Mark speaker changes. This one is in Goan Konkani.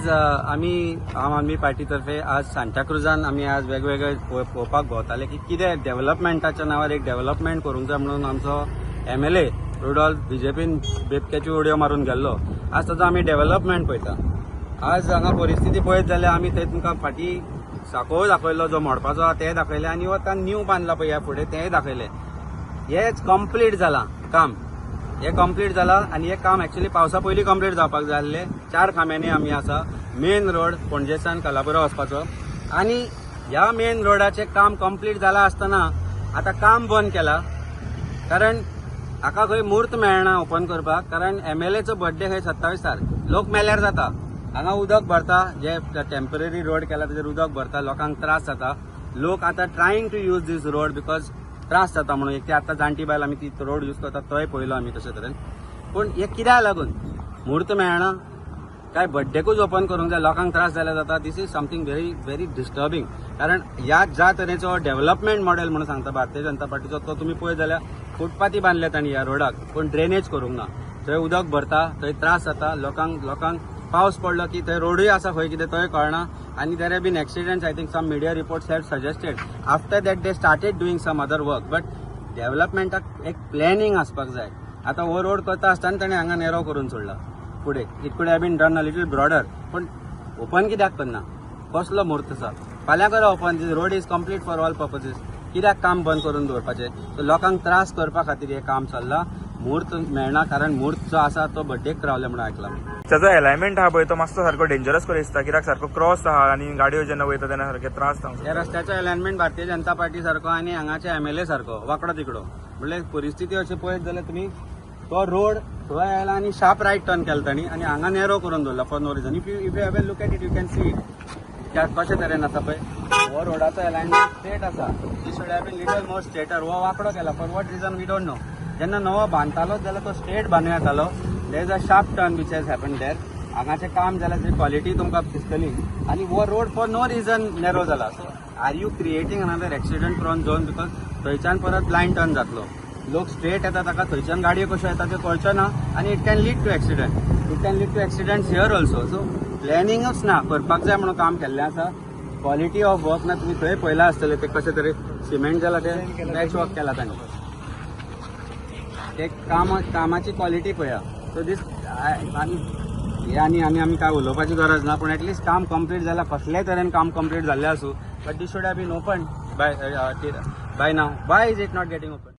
Speaker 1: आमी आम आदमी पार्टी तर्फे आज सांताक्रुजान आमी आज वेगवेगळे पळोवपाक भोंवताले की कितें डेव्हलपमेंटाच्या नांवार एक डेव्हलपमेंट करूंक जाय म्हणून आमचो एमएलए रुडॉल्फ बीजेपीन बेबक्याच्यो उडयो मारून गेल्लो. आज ताजो आमी डेव्हलपमेंट पळयता. आज हांगा परिस्थिती पळयत जाल्यार आमी थंय तुमकां फाटीं साकोव दाखयलो, जो मोडपाचो आहा तें दाखयलें आनी आतां न्यू बांदला पळय ह्या फुडें तेंय दाखयलें. हेच कंप्लीट जालां काम, हे कंप्लीट जालां आनी हे काम एक्चुअली पावसा पयलीं कंप्लीट जावपाक जाय आसलें. चार खांब्यांनी आमी आसा, मेन रोड पणजेच्यान कालापुरा वचपाचो आनी ह्या मेन रोडाचें काम कंप्लीट जालां आसतना आतां काम बंद केलां, कारण हाका खंय म्हूर्त मेळना ओपन करपाक, कारण एमएलएचो बर्थडे खंय 27 तारख. लोक मेल्यार जाता. हांगा उदक भरता, जे टेम्पररी रोड केला तेजेर उदक भरता, लोकांक त्रास जाता. लोक आतां trying to use this road because त्रास जाता म्हणून. एक ते आतां जाणटी बायल आमी ती रोड यूज करता, तोय पळयलो आमी तशे तरेन. पूण हे कित्याक लागून म्हूर्त मेळना काय बड्डेकूच ओपन करूंक जाय? लोकांक त्रास जाल्यार जाता. This is something very very disturbing, कारण ह्या ज्या तरेचो डेव्हलपमेंट मॉडेल म्हणून सांगता भारतीय जनता पार्टीचो, तो तुमी पळयत जाल्यार फुटपाथी बांदले तांणी ह्या रोडाक, पूण ड्रेनेज करूंक ना. थंय उदक भरता, थंय त्रास जाता लोकांक. लोकांक पावस पडलो की थंय रोडूय आसा खंय कितें तोय कळना आनी there have been accidents. I think some media reports have suggested after that they started doing some other work, but डेव्हलपमेंटाक एक प्लॅनिंग आसपाक जाय. आतां हो रोड करता आसतना ताणें हांगा नेरो करून सोडला फुडें. It could have been done a little broader, पूण ओपन कित्याक करना? कसलो म्हूर्त आसा? फाल्यां करा open. This road is complete for all purposes. कित्याक काम बंद करून दवरपाचें? सो लोकांक त्रास करपा खातीर हें काम चल्लां. म्हूर्त मेळना, कारण म्हूर्त जो आसा तो बड्डेक रावले म्हणून आयकलां.
Speaker 2: ताजो एलायनमेंट आहा पळय, तो मातसो सारको डेंजरस कसो दिसता, कित्याक सारको क्रॉस आहा आनी गाडयो जेन्ना वयता तेन्ना सारके त्रास जावंक
Speaker 1: ह्या रस्त्याचो अलायनमेंट भारतीय जनता पार्टी सारको आनी हांगाचे एमएलए सारको वांकडो तिकडो. म्हणल्यार परिस्थिती अशी पळयत जाल्यार तुमी तो रोड थंय आयला आनी शार्प रायट टर्न केला तांणी आनी हांगा नेरो करून दवरला for no reason. If you have a look at it, you can see it कशे तरेन आसा पळय. हो रोडाचो अलायनमेंट स्ट्रेट आसा. This should have been little more straighter. हो वांकडो केला, for what reason we don't know. जेन्ना नवो बांदतालो जाल्यार तो स्ट्रेट बांदूं येतालो. There is a sharp turn which has happen there. हांगाचें काम जाल्यार ताची क्वॉलिटी तुमकां दिसतली आनी हो road for no reason narrow जाला. So are you creating another accident prone zone? Because थंयच्यान परत ब्लायंड टर्न जातलो, लोक स्ट्रेट येता, ताका थंयच्यान गाडयो कश्यो येता त्यो कळच्यो ना आनी it can lead to accident. It can lead to accidents here also. So प्लॅनिंगूच ना, करपाक जाय म्हणून काम केल्लें आसा, क्वॉलिटी ऑफ वर्क ना. तुमी थंय पळयलां आसतलें, ते कशें तरेन सिमेंट जालां, तें पॅच वर्क केलां तांणी. ते काम कामाची क्वॉलिटी पळया. सो दीस आनी हे आनी आनी आमी काय उलोवपाची गरज ना, पूण एटलिस्ट काम कंप्लीट जाल्यार, कसल्याय तरेन काम कंप्लीट जाल्लें आसूं, but this should have been open by now. Why is it not getting open?